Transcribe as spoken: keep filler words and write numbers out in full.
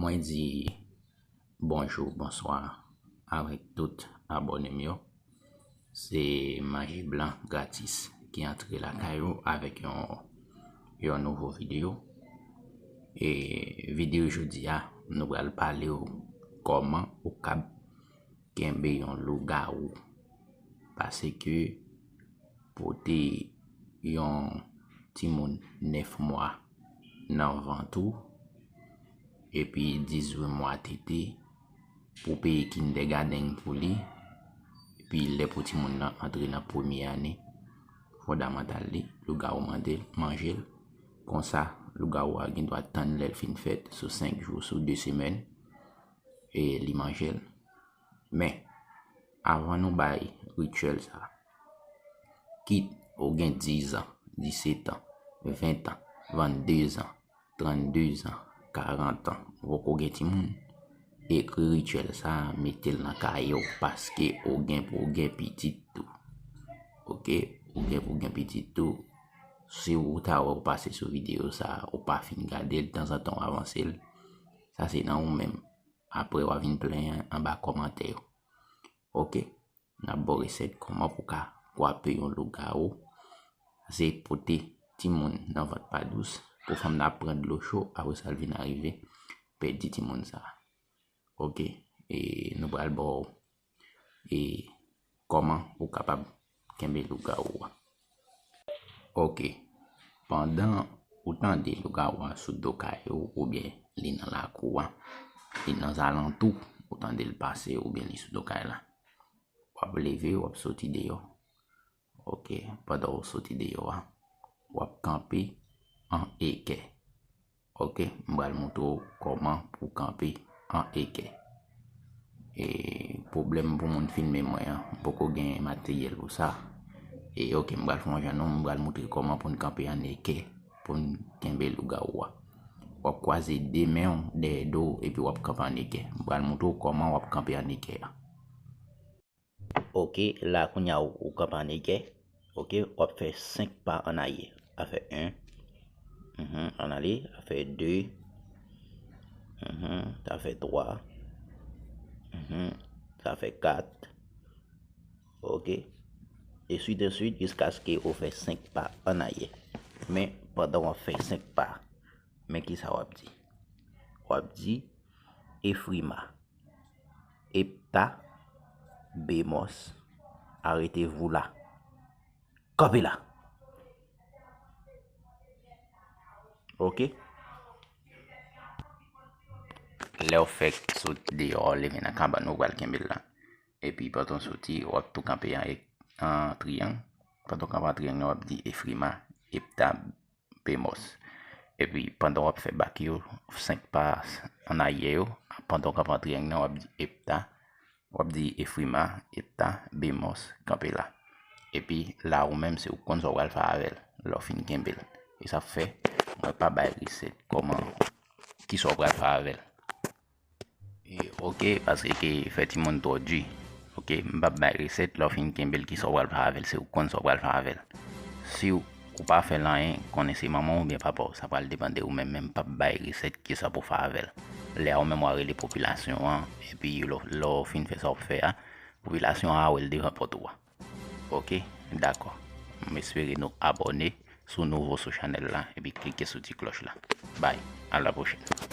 Mwen di bonjou, bonswa avèk tout abòne m yo. Se Maji Blan Gratis ki antre lakay ou avèk yon, yon nouvo videyo. E videyo jodi a, nou pral pale w kòman ou kab kenbe yon lougawou. Paske pote yon timoun nèf mwa nan vant ou, epi dizuit mwa tete pou peye kindègadenn pou li, epi lè pou timoun nan antre nan premye ane fondamantal li, lougawou mande l, manje l. Konsa, lougawou a gen dwa tann lè l fin fèt, sou senk jou, sou de semèn, e li manje l. Men, avan nou bay rityèl sa, kit ou gen diz an, disèt an, ven an, vennde zan, trannde zan, karant an, ou poko gen timoun, ekri rityèl sa, mete l nan kaye w, paske ou gen pou w gen pitit tou. Oke, ou gen pou w gen pitit tou. Si ou ta wè ou pase sou videyo sa, ou pa fin gade l, tanzantan w avanse l, sa se nan ou menm. Apre w a vin plenyen anba kòmantè yo. Oke, n ap ba w resèt kòman pou w ka kwape yon lougawou. Se pote timoun nan vant pa dous, pou fanm nan ap pran dlo cho, apre sa l vin arive pèdi timoun sa. Oke, e nou pral ba w e kòman ou kapab kenbe lougawou a. Oke, pandan ou tande lougawou a sou do kay ou oubyen li nan lakou a, li nan zalantou, ou tande l pase oubyen li sou do kay la, w ap leve, w ap soti deyò. Oke, pandan w soti deyò a, w ap kanpe an ekè. Oke, m pral montre w kòman pou w kanpe an ekè. E pwoblèm pou moun filme mwen an, m poko gen materyèl pou sa. E oke, m pral fè yon jan non, m pral montre kòman pou n kanpe an ekè, pou n kenbe lougawou a. W ap kwaze de men w dèyè do w epi w ap kanpe an ekè. M pral montre w kòman w ap kanpe an ekè a. Oke, la kounye a ou, ou kanpe an ekè. Oke, w ap fè senk pa an ayè. A fè en. Mhm, ann ale, a fè de. Mhm, sa fè twa. Mhm, sa fè kat. Oke. E swit, e swit, jiskaske ou fè senk pa an ayè. Men, pandan w ap fè senk pa, men kisa w ap di? W ap di, Efrima, Epta, Bemos, arrêtez-vous là. Kanpe la. Oke. Lè w fèk soti deyò, leve nan kabann ou, pral kenbe l la. Epi pandan w soti, w ap tou kanpe an, an triyang. Pandan w kanpe an triyang nan, w ap di Efrima, Epta, Bemos. Epi pandan w ap fè bak yo, senk pa an ayè yo, pandan w kanpe an triyang nan, w ap di Epta, w ap di Efrima, Epta, Bemos, kanpe la. Epi la ou menm se ou konn sa w pral fè avè l lè w fin kenbe l. E sa fè mwen pa bay resèt kòman, kisa w pral fè avè l. E, oke, paske fè timoun twò di. Oke, m p ap bay resèt, lè w fin kenbe l, kisa w pral fè avè l, se ou k konn sa w pral fè avè l. Si w, ou pa fè l anyen, konnen se manman w oubyen papa w, sa pral depann de ou menm, men m p ap bay resèt kisa pou fè avè l. Lè a ou menm w a rele popilasyon an, epi lè w, lè w fin fè sa w ap fè a, popilasyon an a wè l devan pòt ou a. Oke, dakò. M espere nou abòne si w nouvo sou chanèl la, epi klike sou ti klòch la. Bye, à la prochaine.